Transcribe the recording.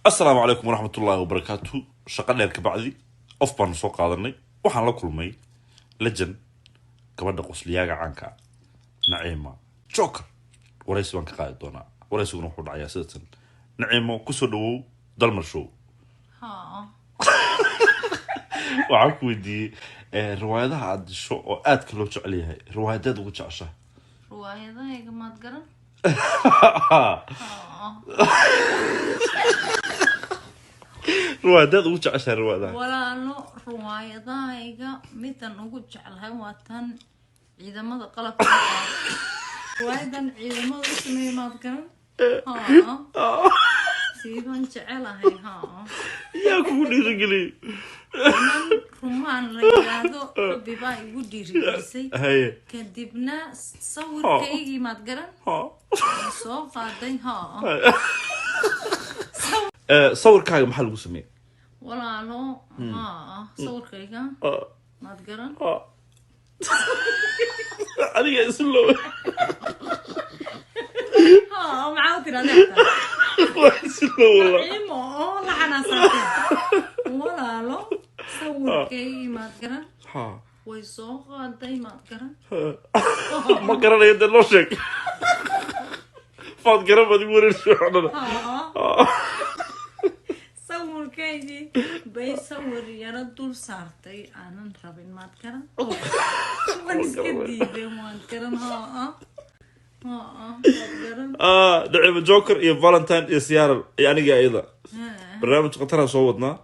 Asalaamu calaykum waraxmatullaahi wabarakaatu. Shaqo dheer ka bacdi off baanu soo qaadanay. Waxaan la kulmay legend, gabadha qosliyaaga caanka ah, Naciima Joker. Waraysi baan ka qaadi doonaa. Waraysiguna wuxuu dhacayaa sidatan. Naciimo, kusoo dhawow Dalmar Show. Haa. Waxaan ku weydiiyey riwaayadaha aad disho oo aadka loo jecel yahay, riwaayadeed ugu jeceshahay? Riwaayadahayga maad garan? Haa. Riwaayadeed ugu jeceshahay riwaayadaha? Walaalo, riwaayadahayga midan ugu jeclahay waa tan ciidamada qalabka ah. Riwaayadan ciidamada u sameeyey maad garan? Haa, siibaan jecelahay, haa. Yaa kugu dhiirigeliyey? Inan Rumaan la yiraahdo Rabbi baa igu dhiirigelisay. Kadibna sawirkaygii maad garan soo qaaday, haa. Sawirkaaga maxaa lagu sameeyey? Walaalo, haa, sawirkayga maad garan? Adiga islo. Haa, maxaa u tirahdee? Waa islo wala. Ciimo oo la xanaasaatay. Walaalo, sawirkaygii maad garan way soo qaaday, maad garan? Ma garanayo dee, loo sheeg. Faad garan baad igu wareersi oo dhan. Haa, sawirkaygii bay sawir yaro dul saartay aanan rabin, maad garan? Waan iska diiday, maad garan? Haa haa, maad garan? Naciima Joker iyo Valentine iyo Seattle iyo aniga iyada barnaamij khatara soo wadnaa.